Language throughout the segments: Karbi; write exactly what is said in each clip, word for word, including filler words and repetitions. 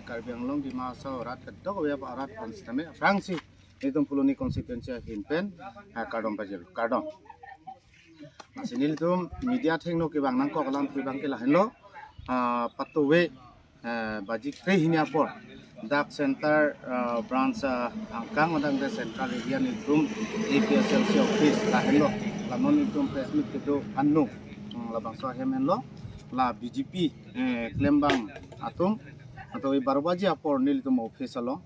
Karbi Anglong Dima Hasao arat kadokave arat aphan sitame aphrangsi nelitum Phuloni constituency ahin pen, ah, kardom pajirlo, kardom. Lasi nelitum media athengno kevang nangkok alam abangke lahenlo, ah, patuve, eh, baji kre hini apor dak center, ah, branch, ah, angkang madang de central area nelitum A P H L C office lahenlo, la non nelitum press meet kedo anung, hmm, labangso ahem henlo, la B J P, eh, klembang atum, atau baro baji apor nelitum office along,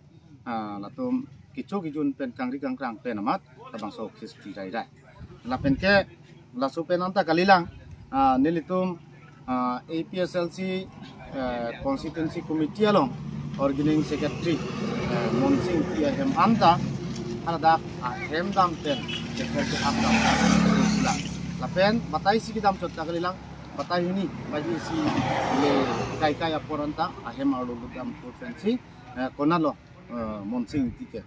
ah, latum kecho kejun pen kangri kangkrang pen amat labangso office pi rai rai. Lapen ke laso pen anta kalilang, ah, nelitum, ah, A P H L C, eh, constituency committee along organizing secretary, eh, Monsing Ingti ahem anta haladak ahem dam pen, jekai ke ham dam pen pulang. Lapen batai isi kedam chot ta kalilang, batai hini baji isi le kaikai apor anta ahem arlo ludam thur pensi, eh, konatlo, eh, Monsing Ingti ke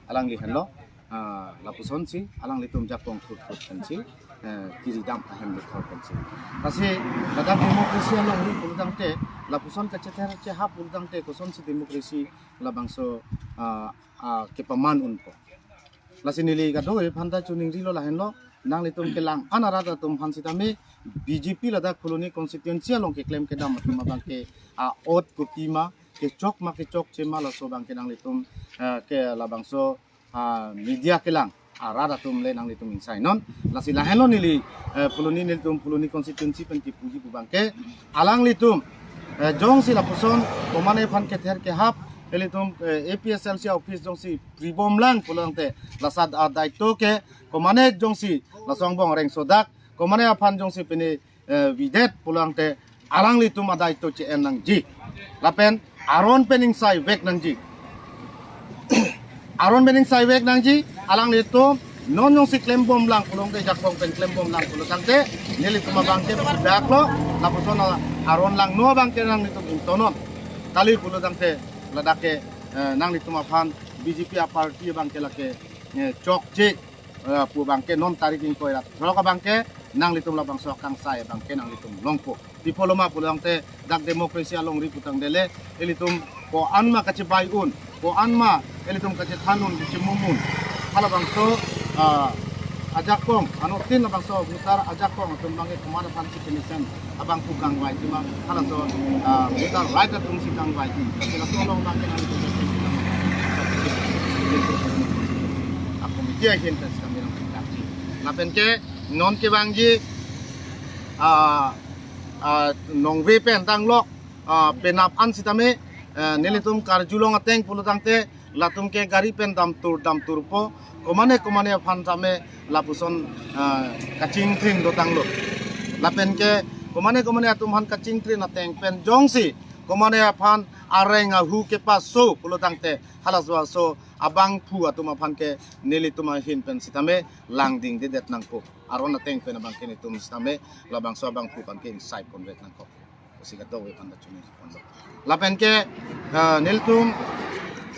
alangli henlo, ah, lapusonsi alanglitum jakong thur thur pensi, eh, kiri dam ahem le thur pensi. Lasi ladak democracy alongri pulotangte, lapuson kachether chehap pulotangte kosonsi democracy labangso, ah, ah, kepaman unpo. Lasi neli kadokave aphanta choningrilo lahenlo, nanglitum kelang-an arat atum aphan sitame B J P ladak Phuloni constituency along keklem kedam atum abangke a-ot kopima, kechok ma kechokche ma laso abangke nanglitum, eh, ke labangso, ah, media kelang arat atum le nanglitum ingsai non. Lasi lahenlo neli, eh, Phuloni nelitum Phuloni constituency pen kipuji pu abangke alanglitum, eh, jongsi lapuson komane aphan kether kehap, ilitum, eh, A P H L C office jongsi pribomlang pulotangte lasat adaito ke komane jongsi laso angbong rengsodak komane aphan jongsi pini, eh, bidet pulotangte alanglitum adaito che-en nangji. Lapen aron pen ingsai vek nangji. Aron pen ingsai vek nangji, alanglitum non jongsi klembomlang pulotangte, jakong pen klembomlang pulotangte, nelitum abangke pudaklo, lapuson aron langno abangke nanglitum ingtonon. Kali pulotangte ladak ke, eh, nanglitum aphan B J P a-party abangke lake, eh, chokche, eh, pu abangke non tarik ingkoi ra throk abangke nanglitum labangso akangsai abangke nanglitum longpo. Pi apotlo ma pulotangte dak democracy alongri putangdele ilitum ko-an ma kachebai un, ko-an ma ilitum kachethan un, kachemum un. Halabangso, ah, ajakong, anuttin labangso voter ajakong atum abangke komat aphansi kemesen abangphu kangvaiji ma, halaso, ah, voter right atumsi kangvaiji. Lasi laso along abangke nanglitum a-committee ahin pen sitame nangpintakji. Lapen ke non kevangji, ah, ah, nongve pen tanglok, ah, penap an sitame, eh, nelitum karjulong ateng pulotangte latum ke gari pen damtur damturpo, komane komane aphan tame lapuson, ah, kachingthring dotanglo. Lapen ke komane komane atum aphan kachingthring ateng pen jongsi komane aphan areng ahu kepaso pulotangte halaso aso abangphu atum aphan ke nelitum ahin pen sitame langdingdedet nangpo. Aron ateng pen abangke nelitum sitame labangso abangphu abangke ingsai ponvek nangkok. Pusi kadokave aphanta choningri ponlo. Lapen ke, eh, nelitum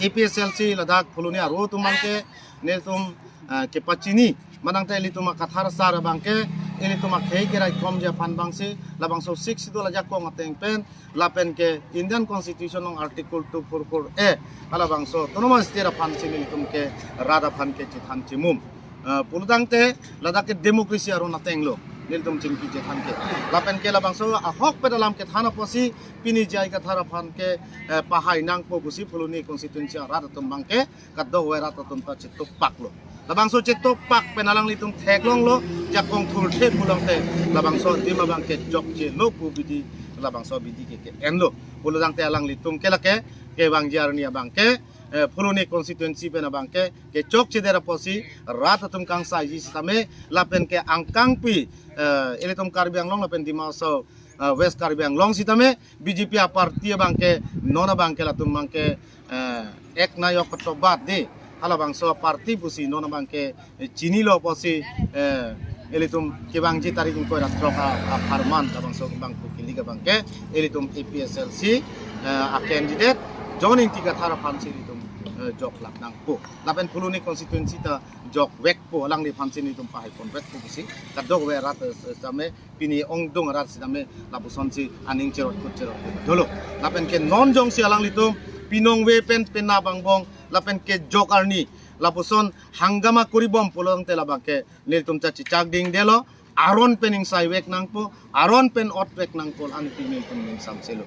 A P H L C ladak Phuloni aro atum abangke nelitum, eh, kepachini manangte ilitum akathar asar abangke ilitum akhei kerai thomji aphan abangsi labangso Sixth Schedule ajakong ateng pen lapen ke Indian Constitution along Article two four four A halabangso Autonomous State aphansi nelitum ke rat aphan ke chethan chemum. Eh, pulotangte ladak ke democracy aron atenglo nelitum chingki chethan ke. Lapen ke labangso ahokpet alam kethan apotsi pini J I Kathar aphan ke, eh, pahai nangpo pusi Phuloni constituency arat atum abangke kadokave rat atum ta chetokpaklo. Labangso chetokpak pen alanglitum theklonglo, jakong thurthe pulotangte labangso adim abangke chokchelo pu abidi, labangso abidi ke ke-enlo. Pulotangte alanglitum ke lake kevangji arni abangke, eh, Phuloni constituency pen abangke kechokchedet apotsi rat atum kangsaiji sitame lapen ke angkangpi, eh, ilitum Karbi Anglong lapen Dima Hasao, eh, West Karbi Anglong sitame B J P a-party abangke non abangke latum abangke, eh, ek nayok katobat de halabangso party pusi non abangke, eh, chinilo pusi, eh, ilitum kevangji tarik ingkoi ra throk a, apharman labangso abangphu kilik abangke ilitum A P H L C, eh, a-candidate John Ingti Kathar aphansi ilitum, eh, joklap nangpo. Lapen Phuloni constituency ta jokvekpo, alangliphansi nelitum pahai ponvekpo pusi kadokave rat, eh, sitame pini ongdung arat sitame lapusonsi aning cherotkut cherotkut dolo. Lapen ke non jongsi alanglitum pinong ve pen penap angbong lapen kejok arni lapuson hangama koribom pulote labangke nelitum ta chechak dingdelo, aron pen ingsai vek nangpo, aron pen ot vek nangpo, anti nelitum ning samselo.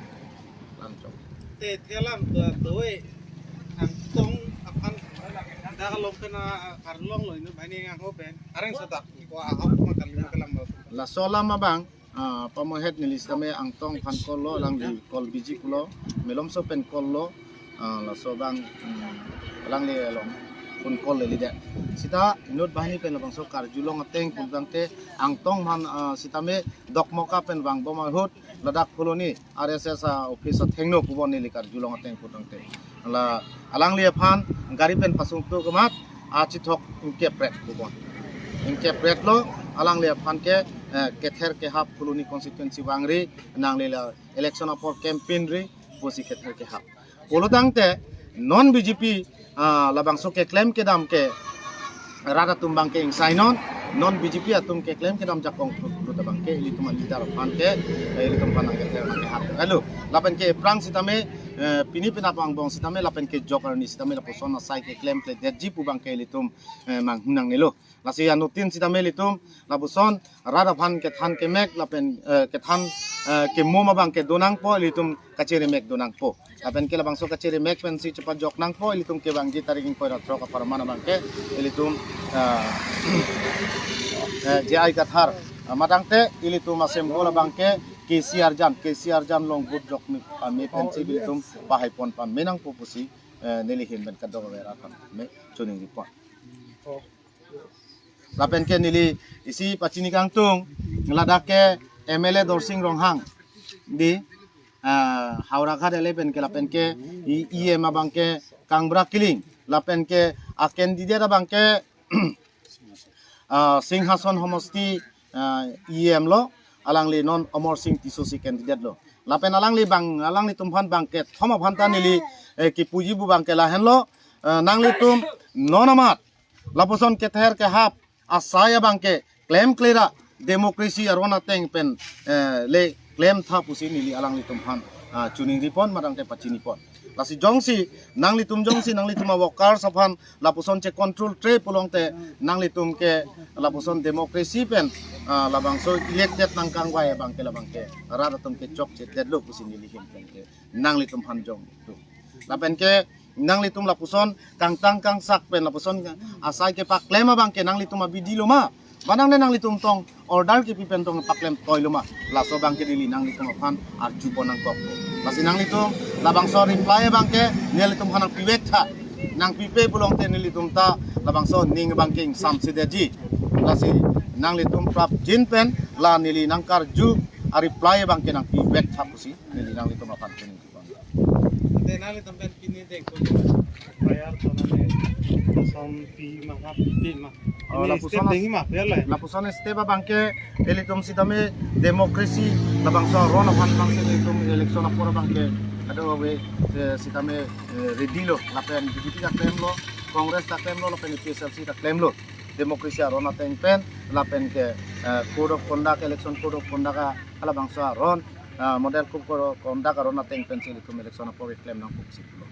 Langchong. Te thelam do doi Angtong aphan dak along pen a karlong lo inut banghini angho pen areng sodak ko ahok ma kali ma kelam lo. Laso alam abang, ah, pamohet neli sitame Angtong aphan call lo, alangli call busy pulo, Melomso pen call lo, ah, laso abang, hmm, alangli along phone call lele det. Sita inut banghini pen labangso karjulong ateng pu abangke Angtong aphan, ah, sitame Dokmoka pen vangbom ahut ladak Phuloni R S S a office athengno pubon neli karjulong ateng pu tangte. La alangli aphan gari pen pasungtu kemat achithok ingkepret pubon. Ingkepret lo alangli aphan ke, eh, kether kehap Phuloni constituency vangri, nangli la election apor campaign ri pusi kether kehap. Pulo tangte non B J P, ah, labangso keklem kedam ke rat atum abangke ingsai non, non B J P atum keklem kedam jakong lut abangke ilitum a-leader aphan ke, eh, ilitum aphan nangkether nangkehap. Halo, lapen ke aphrang sitame, eh, pini penap angbong sitame lapen kejok arni sitame lapuson asai keklem kledetji pu abangke ilitum, eh, manghunang nelo. Lasi anuttin sitame ilitum lapuson rat aphan kethan kemek lapen, eh, kethan, eh, kemum abangke donangpo, ilitum kacheremek donangpo. Lapen ke labangso kacheremek pensi chepajok nangpo, ilitum kevangji tarik ingkoi ra throk apharman abangke ilitum, eh, eh, J I Kathar, eh, matangte ilitum asembol abangke K C Arjan, K C Arjan along vote jok me, ah, me pensi ilitum pahaipon pame nangpo pusi, eh, neli ahin pen kadokave rat aphan me choningri pon. Lapen ke neli isi pachini kangtung, ladak ke M L A Dorsing Ronghang di, ah, Howraghat eleven ke, lapen ke E M abangke Kangbura Killing, lapen ke a candidate abangke, ah, Singhason homosti, ah, E M lo, alangli non Amarsing Tisso si candidate lo. Lapen alangli abang, alanglitum aphan abangke thom aphan ta neli, eh, kipuji pu abangke lahenlo, eh, nanglitum non amat lapuson kether kehap asai abangke klemkle ra democracy aron ateng pen, eh, le klemtha pusi neli alanglitum aphan, ah, choningri pon matangte pachini pon. Lasi jongsi nanglitum jongsi nanglitum a-workers aphan lapuson che-control tre pulote nanglitum ke lapuson democracy pen, ah, labangso elected nangkangvai abangke labangke rat atum ke chokchedetlo pusi neli ahin pen ke nanglitum aphan jong tu. Lapen ke nanglitum lapuson kangtang kangsak pen lapuson asai kepaklem abangke nanglitum abidi lo ma? Ba nangne nanglitum tong order kipi pen tong paklem toi lo ma? Laso abangke neli nanglitum aphan arju pon nangkok. Lasi nanglitum labangso reply abangke nelitum aphan nangpivek tha. Nangpipe pulote nelitum ta labangso ning abangke ingsamsedetji. Lasi nanglitum prapjin pen la neli nangkarju a-reply abangke nangpivek tha pusi neli nanglitum aphan choningri pon. Ante nanglitum pen pini dengkok F I R to nane kosonpi ma, happy ma. Oh, ini lapuson step as-, dengji ma, ya le? Lapuson step abangke ilitum sitame democracy labangso aron aphan abangsi ilitum election apor abangke kadokave, eh, sitame, eh, ready lo, lapen B J P ta klemlo, Congress ta klemlo, lapen A P H L C ta klemlo. Democracy aron ateng pen, lapen ke, eh, code of conduct, election code of conduct a, halabangso aron, ah, model code of conduct aron ateng pensi ilitum election apor keklem nangkok si pulo.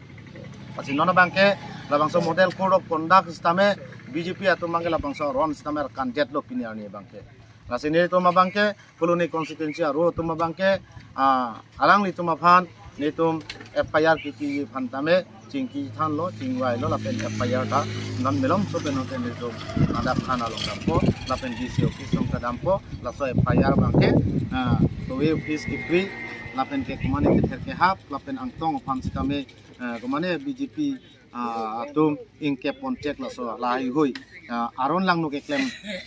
Lasi non abangke labangso model code of conduct sitame B J P atum abangke labangso aron sitame arkandet lo pini arni abangke. Lasi nelitum abangke Phuloni constituency aro atum abangke, ah, alanglitum aphan nelitum F I R kipi aphan tame chingki thanlo, chingvailo, lapen F I R ta non Melomso pen hote nelitum adap than along dampo, lapen D C office along ta dampo, laso F I R abangke, ah, towe office kipri, lapen ke komane kether kehap, lapen Angtong aphan sitame, ah, komane B J P, ah, atum ingkep ponchek laso lahai hui, ah, aron langno keklem,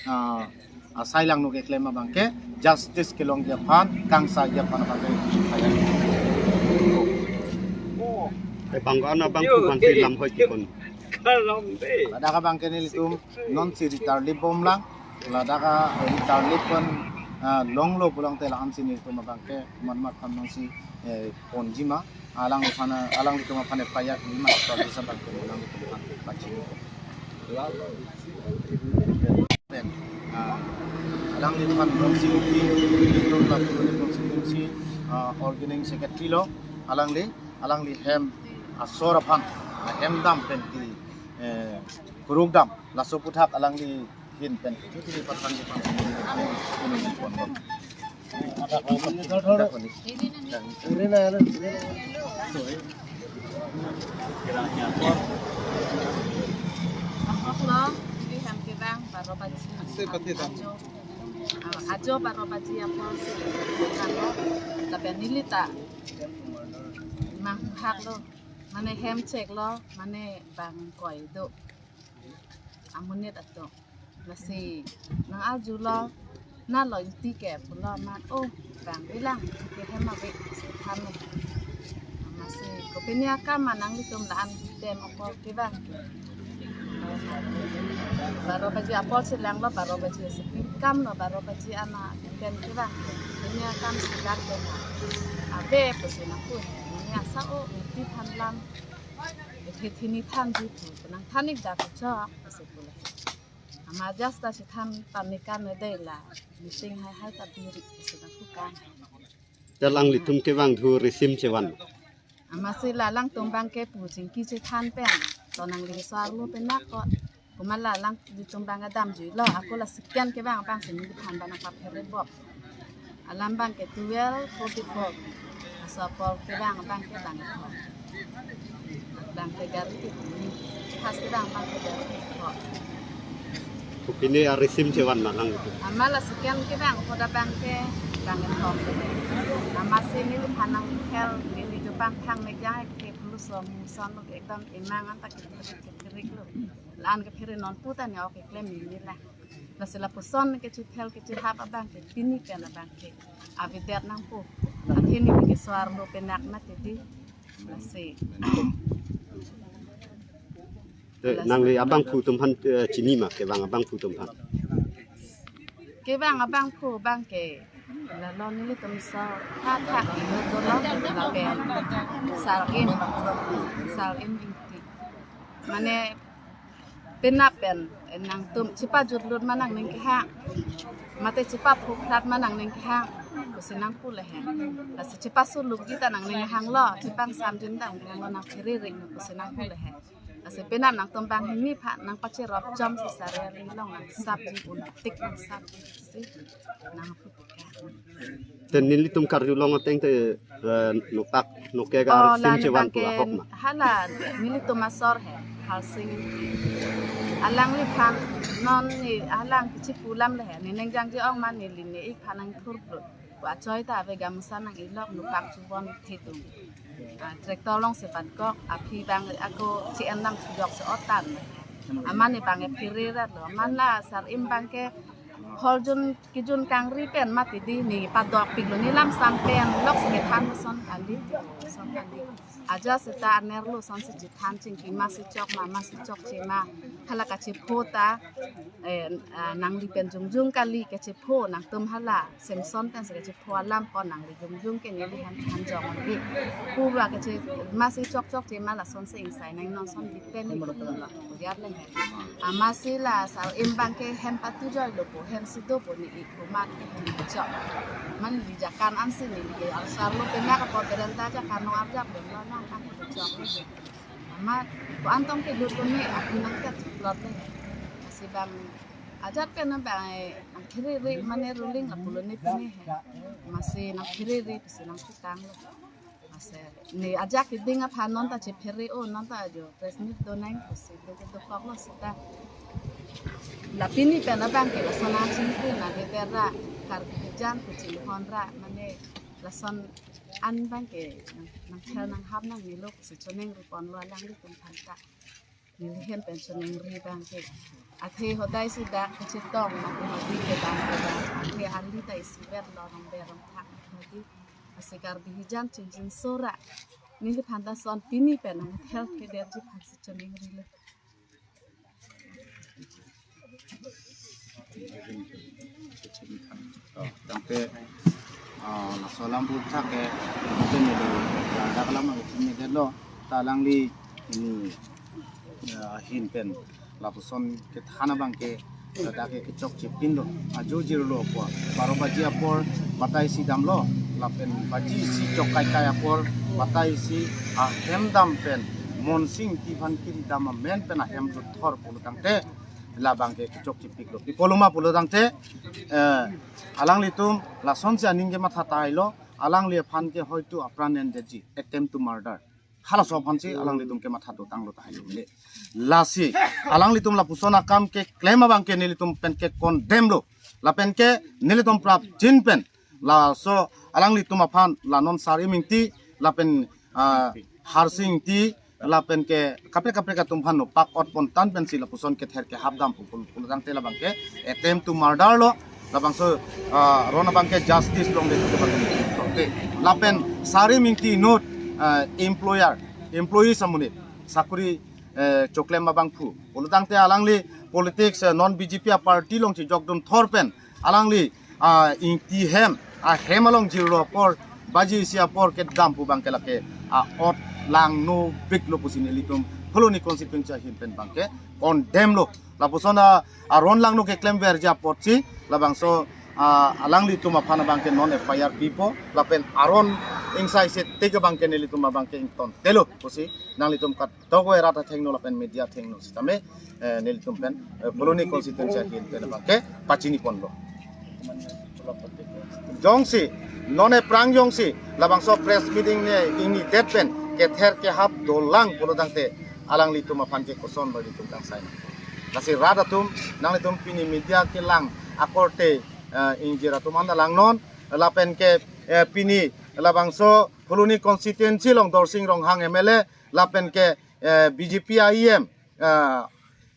ah, asai langno keklem abangke justice kelongji aphan, kangsaiji aphan abangke. Eh, bang ano bang Yo, kuman eh, film hoi kikon. Kalong de. Ladak abangke nelitum non si ritarlip bomlang, ladak a ritarlip pen, ah, longlo pulote la-an si nelitum abangke manmat phan non si, eh, ponji ma, alangliphan, alanglitum aphan F I R lima atau bisa bangke alanglitum aphan pachini. Pen, ah, alangliphan non si upi, nelitum la Phuloni constituency, ah, organizing secretary lo, alangli, alangli hem, Asor aphan ahem dam pen ke, eh, kuruk dam, laso aputhak alangli ahin pen ke chini pathan ke pan. Ahok lo, neli hem kevang baro baji. Ajo, ah, ajo baro baji apor si kevang lo. Lapen neli ta nang hak lo, mane hem chek lo, mane bang koi do amonit atum. Lasi nang arju lo, na lo yuti ke pulo amat, oh, bang bilang ke hem ave si than lo. Amatsi kopine akam ma nanglitum la-an dem ako kevang. Baro baji apor si lang lo, baro baji si kam lo, baro baji ana dem kevang. Kopine akam si lang dem. Ave pusi nangpu. Kopine asa, oh, yuti than lam. Ithi thini than ji pu, nang than ik dak chok pusi pulo. Amat just ta si than pamikam ne dei la, meeting hai hai ta birik pusi nangpu kan. Te alanglitum kevang thu risim chevan. Amatsi la alangtum abang ke pu chingki chethan pen, to nangli so-arlo penak ko. Komat la alanglitum abang ke damjui lo, ako la second kevang abang si neliphan abang nangpaphere bok. Alam abang ke twelve forty-four. Laso apor kevang abang ke bang kethom. Bang ke gari ke, first kevang abang ke gari kethom. Kopine arisim chevan ma alanglitum? Amat la second kevang, koda abang ke bang kethom. Amatsi neliphan nang hel, neli jo bang thang mek jang ke pulu som son lo, ekdom emang anta ke kerik lo. La-an kephere nonpu ta ne ok keklem neli la. Lasi lapuson kechithel kechihap abang ke pini pen abang ke avedet nangpo. Athe neli ke so-arlo penak mati di. Lasi. Te nangli abangphu atum aphan, eh, chini ma, kevang abangphu atum aphan? Kevang abangphu abang ke lalo nelitum so tha tha ilo dolo, lapen Sar Im, Sar Im Ingti. Mane penap pen, eh, nangtum chepajutlut ma nangning kehang, mate chepaphukhrat ma nangning kehang pusi nangpu le he. Lasi chepasuluk ji ta nangning hang lo, chepangsam ji ta nangning hang lo, nangphere ri pusi nangpu le he. Lasi penap nangtum banghini aphan nangpacherop jom si Sar Im along nangsap ji, un tik nangsap ji si nangpu. Te nelitum karjulong ateng te, eh, nopak noke ga Oh, arsing la chevan nang pula ke hok ma? Hala nelitum asor he, Harsing. Alangliphan non ne alang kechipu lam le he, ne neng jangje ong ma neli ne ik aphan nangthur plut. Ko achoi ta ave, gamusa nang-ilok, nopak chubon thedung. Ah, tractor along si patkok, aphi abang ako chi-en nang thujok si otan. Amat ne abang ke phere rat lo. Amat la Sar Im abang ke hol jun kejun kangri pen mati di, ne padok pik lo, ne lamsam pen lok si kethan lo, son kandi, son kandi. Aja seta anerlo son si chethan chingki, masi chok ma, masi chokche ma. Hala kachepho ta, eh, ah, nangli pen jongjong kali kachepho, nangtum hala Samson pen si kachepho alam ko, nangli jongjong ke neli hem than jong bi. Pu ba kache, masi chok chokche ma lason si ingsai nangnon, son bi pen ni lo. Kujat le he. Amatsi la Sar Im abang ke hem patu joi lo po, hem si do po, ne ik komat ke hem chok. Mane neli jakan ansi neli ke asarlo penak apot berenta jakan nong arjap dun lo nang kan chok. Amat ko-an tong kelut lo ne, aphi nangkat plot le he. Lasi abang ajat pen abang, eh, nangphere ri mane ruling lapulo ne pine he. Amatsi nangphere ri pusi nangputang lo. Lasi ne ajak keding aphan non ta chephere-o, non ta jo press meet do nang pusi do kedokok lo seta. La pini pen abang ke lason an chingki na de ra, Karbi hijan kuching hon ra, mane lason an abang ke nang, nangthel nanghap nangne lo pusi choningri pon lo alanglitum aphan ta. Neli hem pen choningri abang ke. Athe hodai si dak kachetong mati mati kedam kedam. Athe ali ta isivet lo, rong berong thak mati. Lasi Karbi hijan chingching so ra, neliphan ta son pini pen nangthel kedetji aphan si choningri lo. Oh, tangte, ah, laso alam pu thak ke, tangte neli, ya, dak alam ang chini det lo, ta alangli ini, ya, ahin pen lapuson kethan abang ke, ladak ke kechokche pin lo, ajo jir lo po, baro baji apor batai si dam lo, lapen baji isi chok kaikai apor, batai isi ahem dam pen, Monsing Ingti aphan kiri dam amen pen ahem lut thor pulo tangte, labang ke kechok chipiklo. Pi pulo ma pulo tangte, eh, alanglitum lasonsi aning kematha tahai lo, alangli aphan ke hoitu apran endetji, attempt to murder. Halaso aphansi alanglitum kematha dotanglo tahai lo mene. Lasi alanglitum lapuson akam keklem abang ke nelitum pen ke condemn lo. Lapen ke nelitum prapjin pen, laso alanglitum aphan la non Sarim Ingti, lapen, ah, Harsing Ingti, lapen ke kaprek kaprek atum aphan nopak ot pon tan pensi lapuson kether kehap dam pu pulo tangte labang ke attempt to murder lo. Labangso, ah, aron abang ke justice longledet abang ke. Lapen Sarim Ingti inut, ah, employer, employees amonit, sakuri, eh, choklem abangphu pulo tangte alangli politics, eh, non B J P aparty along chejokdun thor pen alangli, ah, Ingti hem, ahem along jirlo apor, baji isi apor kedam pu abang ke lake, ah, ot langno biklo pusi nelitum Phuloni constituency ahin pen abang ke condemn lo. Lapuson, ah, aron langno keklemverji apotsi labangso, ah, alanglitum aphan abang ke non F I R pipo, lapen aron ingsai se tega abang ke nelitum abang ke ingtontelo pusi nanglitum kadokave rat athengno lapen media athengno sitame, eh, nelitum pen, eh, Phuloni constituency ahin pen abang ke pachini ponlo. Jongsi non aphrang jongsi labangso press meeting ne ingnidet pen kether kehap dolang pulo tangte alanglitum aphan ke koson lo ilitum kangsai. Lasi rat atum, nanglitum pini media kelang akorte, eh, ingjir atum anta langnon, lapen ke, eh, pini labangso Phuloni constituency along Dorsing Ronghang M L A, lapen ke, eh, B J P a E M, eh,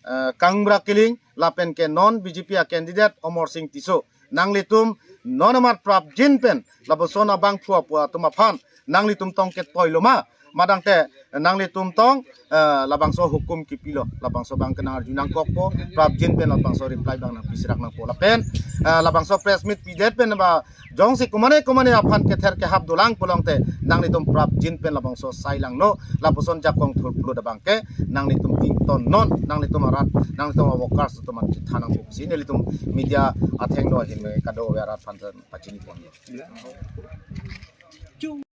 eh, Kangbura Killing, lapen ke non B J P a candidate Amarsing Tisso. Nanglitum non amat prapjin pen lapuson abangphu apo atum aphan nanglitum tong ketoi lo ma, madangte nanglitum tong, eh, labangso hukum kipilo, labangso abang ke nang-arju nangkokpo, prapjin pen labangso reply abang nangpisirak nangpo lapen, eh, labangso press meet pidet pen ba jongsi komane komane aphan kether kehap dolang pulo tangte nanglitum prapjin pen labangso sai langno, lapuson jakong thurplut abang ke nanglitum ingtonnon, nanglitum arat, nanglitum a-workers atum aphan chethan nangpo pusi nelitum media athengno ahin pen kadokave arat aphan pachini ponlo.